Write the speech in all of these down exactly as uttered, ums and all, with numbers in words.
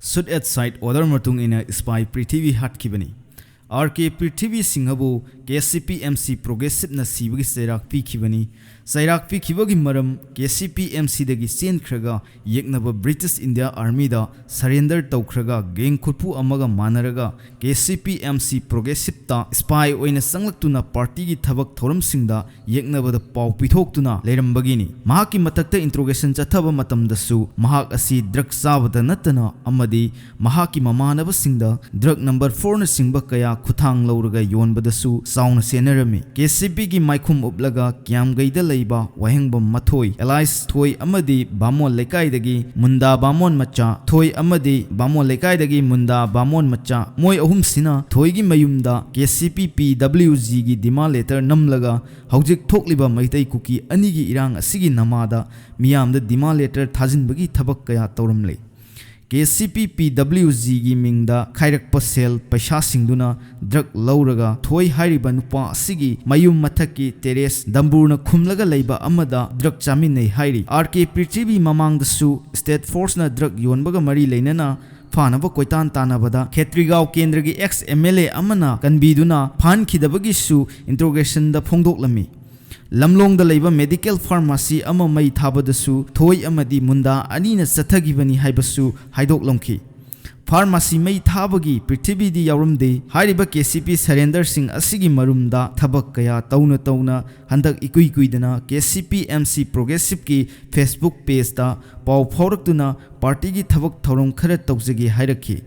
Shoot at sight order ꯃꯇꯨꯡ ꯏꯟꯅ spy ꯄ꯭ꯔꯤꯊꯤꯕꯤ ꯍꯥꯠꯈꯤꯕꯅꯤ꯫ ꯑꯥꯔ ꯀꯦ ꯄ꯭ꯔꯤꯊꯤꯕꯤ ꯁꯤꯡꯍꯕꯨ K C P M C ꯄ꯭ꯔꯣꯒ꯭ꯔꯦꯁꯤꯞꯅ ꯁꯤꯕꯒꯤ ꯆꯩꯔꯥꯛ ꯄꯤꯈꯤꯕꯅꯤ꯫ ꯆꯩꯔꯥꯛ ꯄꯤꯈꯤꯕꯒꯤ ꯃꯔꯝ, ꯀꯦ ꯁꯤ ꯄꯤ ꯑꯦꯝ ꯁꯤꯗꯒꯤ ꯆꯦꯟꯈ꯭ꯔꯒ ꯌꯦꯛꯅꯕ ꯕ꯭ꯔꯤꯇꯤꯁ ꯏꯟꯗꯤꯌꯥ ꯑꯥꯔꯃꯤꯗ surrender ꯇꯧꯈ꯭ꯔꯒ ꯒꯦꯡ ꯈꯨꯠꯄꯨ ꯑꯃꯒ ꯃꯥꯟꯅꯔꯒ K C P M C ꯄ꯭ꯔꯣꯒ꯭ꯔꯦꯁꯤꯞꯇ spy ꯑꯣꯏꯅ ꯆꯪꯂꯛꯇꯨꯅ ꯄꯥꯔꯇꯤꯒꯤ ꯊꯕꯛ ꯊꯧꯔꯝꯁꯤꯡꯗ ꯌꯦꯛꯅꯕꯗ ꯄꯥꯎ ꯄꯤꯊꯣꯛꯇꯨꯅ ꯂꯩꯔꯝꯕꯒꯤꯅꯤ꯫ ꯃꯍꯥꯛꯀꯤ ꯃꯊꯛꯇ interrogation ꯆꯠꯊꯕ ꯃꯇꯝꯗꯁꯨ ꯃꯍꯥꯛ ꯑꯁꯤ drug ꯆꯥꯕꯗ ꯅꯠꯇꯅ ꯑꯃꯗꯤ ꯃꯍꯥꯛꯀꯤ ꯃꯃꯥꯟꯅꯕꯁꯤꯡꯗ drug number four ꯅꯆꯤꯡꯕ ꯀꯌꯥ ꯈꯨꯊꯥꯡ ꯂꯧꯔꯒ ꯌꯣꯟꯕꯗꯁꯨ ꯆꯥꯎꯅ ꯆꯦꯟꯅꯔꯝꯃꯤ꯫ ꯀꯦ ꯁꯤ ꯄꯤꯒꯤ ꯃꯥꯏꯈꯨꯝ ꯎꯞꯂꯒ ꯀꯤꯌꯥꯝꯒꯩꯗ ꯂꯩꯕ ꯋꯥꯍꯦꯡꯕꯝ ꯃꯊꯣꯏ alias ꯊꯣꯏ ꯑꯃꯗꯤ ꯕꯥꯃꯣꯟ ꯂꯩꯀꯥꯏꯗꯒꯤ ꯃꯨꯟꯗꯥ ꯕꯥꯃꯣꯟ ꯃꯆꯥ ꯊꯣꯏ ꯑꯃꯗꯤ ꯕꯥꯃꯣꯟ ꯂꯩꯀꯥꯏꯗꯒꯤ ꯃꯨꯟꯗꯥ ꯕꯥꯃꯣꯟ ꯃꯆꯥ, ꯃꯣꯏ ꯑꯍꯨꯝꯁꯤꯅ ꯊꯣꯏꯒꯤ ꯃꯌꯨꯝꯗ ꯀꯦ ꯁꯤ ꯄꯤ ꯄꯤ ꯗꯕ꯭ꯂꯤꯎ ꯖꯤꯒꯤ demand letter ꯅꯝꯂꯒ ꯍꯧꯖꯤꯛ ꯊꯣꯛꯂꯤꯕ ꯃꯩꯇꯩ ꯀꯨꯀꯤ ꯑꯅꯤꯒꯤ ꯏꯔꯥꯡ ꯑꯁꯤꯒꯤ ꯅꯃꯥꯗ ꯃꯤꯌꯥꯝꯗ demand letter ꯊꯥꯖꯤꯟꯕꯒꯤ ꯊꯕꯛ ꯀꯌꯥ ꯇꯧꯔꯝꯂꯦ꯫ ꯀꯦ ꯁꯤ ꯄꯤ ꯄꯤ ꯗꯕ꯭ꯂꯤꯎ ꯖꯤꯒꯤ ꯃꯤꯡꯗ ꯈꯥꯏꯔꯛꯄ ꯁꯦꯜ ꯄꯩꯁꯥꯁꯤꯡꯗꯨꯅ drug ꯂꯧꯔꯒ ꯊꯣꯏ ꯍꯥꯏꯔꯤꯕ ꯅꯨꯄꯥ ꯑꯁꯤꯒꯤ ꯃꯌꯨꯝ ꯃꯊꯛꯀꯤ terrace ꯗꯝꯕꯨꯔꯅ ꯈꯨꯝꯂꯒ ꯂꯩꯕ ꯑꯃꯗ drug ꯆꯥꯃꯤꯟꯅꯩ ꯍꯥꯏꯔꯤ꯫ ꯑꯥꯔ ꯀꯦ ꯄ꯭ꯔꯤꯊꯤꯕꯤ ꯃꯃꯥꯡꯗꯁꯨ state force ꯅ drug ꯌꯣꯟꯕꯒ ꯃꯔꯤ ꯂꯩꯅꯅ ꯐꯥꯅꯕ ꯀꯣꯏꯇꯥꯟ ꯇꯥꯟꯅꯕꯗ ꯈꯦꯇ꯭ꯔꯤꯒꯥꯎ ꯀꯦꯟꯗ꯭ꯔꯒꯤ ex M L A ꯑꯃꯅ ꯀꯟꯕꯤꯗꯨꯅ ꯐꯥꯍꯟꯈꯤꯗꯕꯒꯤꯁꯨ interrogation ꯗ ꯐꯣꯡꯗꯣꯛꯂꯝꯃꯤ꯫ ꯂꯝꯂꯣꯡꯗ ꯂꯩꯕ medical pharmacy ꯑꯃ ꯃꯩ ꯊꯥꯕꯗꯁꯨ ꯊꯣꯏ ꯑꯃꯗꯤ ꯃꯨꯟꯗꯥ ꯑꯅꯤꯅ ꯆꯠꯊꯈꯤꯕꯅꯤ ꯍꯥꯏꯕꯁꯨ ꯍꯥꯏꯗꯣꯛꯂꯝꯈꯤ꯫ Pharmacy ꯃꯩ ꯊꯥꯕꯒꯤ ꯄ꯭ꯔꯤꯊꯤꯕꯤꯗꯤ ꯌꯥꯎꯔꯝꯗꯦ꯫ ꯍꯥꯏꯔꯤꯕ ꯀꯦ ꯁꯤ ꯄꯤ surrender ꯁꯤꯡ ꯑꯁꯤꯒꯤ ꯃꯔꯨꯝꯗ ꯊꯕꯛ ꯀꯌꯥ ꯇꯧꯅ ꯇꯧꯅ ꯍꯟꯗꯛ ꯏꯀꯨꯏ ꯀꯨꯏꯗꯅ K C P M C ꯄ꯭ꯔꯣꯒ꯭ꯔꯦꯁꯤꯞꯀꯤ Facebook page ꯇ ꯄꯥꯎ ꯐꯥꯎꯔꯛꯇꯨꯅ ꯄꯥꯔꯇꯤꯒꯤ ꯊꯕꯛ ꯊꯧꯔꯝ ꯈꯔ ꯇꯧꯖꯒꯦ ꯍꯥꯏꯔꯛꯈꯤ꯫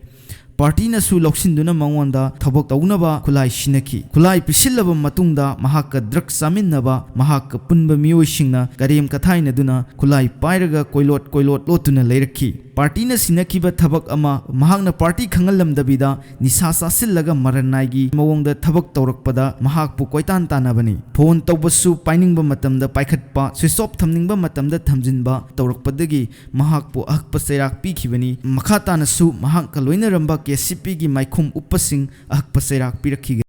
ꯄꯥꯔꯇꯤꯅꯁꯨ ꯂꯧꯁꯤꯟꯗꯨꯅ ꯃꯉꯣꯟꯗ ꯊꯕꯛ ꯇꯧꯅꯕ ꯈꯨꯠꯂꯥꯏ ꯁꯤꯟꯅꯈꯤ꯫ ꯈꯨꯠꯂꯥꯏ ꯄꯤꯁꯤꯜꯂꯕ ꯃꯇꯨꯡꯗ ꯃꯍꯥꯛꯀ drug ꯆꯥꯃꯤꯟꯅꯕ ꯃꯍꯥꯛꯀ ꯄꯨꯟꯕ ꯃꯤꯑꯣꯏꯁꯤꯡꯅ ꯀꯔꯦꯝ ꯀꯊꯥꯏꯅꯗꯨꯅ ꯈꯨꯠꯂꯥꯏ ꯄꯥꯏꯔꯒ ꯀꯣꯏꯂꯣꯠ ꯀꯣꯏꯂꯣꯠ ꯂꯣꯠꯇꯨꯅ ꯂꯩꯔꯛꯈꯤ꯫ ꯄꯥꯔꯇꯤꯅ ꯁꯤꯟꯅꯈꯤꯕ ꯊꯕꯛ ꯑꯃ ꯃꯍꯥꯛꯅ ꯄꯥꯔꯇꯤ ꯈꯪꯍꯜꯂꯝꯗꯕꯤꯗ ꯅꯤꯁꯥ ꯆꯥꯁꯤꯜꯂꯒ ꯃꯔꯟꯅꯥꯏꯒꯤ ꯃꯑꯣꯡꯗ ꯊꯕꯛ ꯇꯧꯔꯛꯄꯗ ꯃꯍꯥꯛꯄꯨ ꯀꯣꯏꯇꯥꯟ ꯇꯥꯟꯅꯕꯅꯤ꯫ Phone ꯇꯧꯕꯁꯨ ꯄꯥꯏꯅꯤꯡꯕ ꯃꯇꯝꯗ ꯄꯥꯏꯈꯠꯄ, switch off ꯊꯝꯅꯤꯡꯕ ꯃꯇꯝꯗ ꯊꯝꯖꯤꯟꯕ ꯇꯧꯔꯛꯄꯗꯒꯤ ꯃꯍꯥꯛꯄꯨ ꯑꯍꯛꯄ ꯆꯩꯔꯥꯛ ꯄꯤꯈꯤꯕꯅꯤ꯫ ꯃꯈꯥ ꯇꯥꯅꯁꯨ ꯃꯍꯥꯛꯀ ꯂꯣꯏꯅꯔꯝꯕ ꯀꯦ ꯁꯤ ꯄꯤꯒꯤ ꯃꯥꯏꯈꯨꯝ ꯎꯞꯄꯁꯤꯡ ꯑꯍꯛꯄ ꯆꯩꯔꯥꯛ ꯄꯤꯔꯛꯈꯤꯒꯅꯤ꯫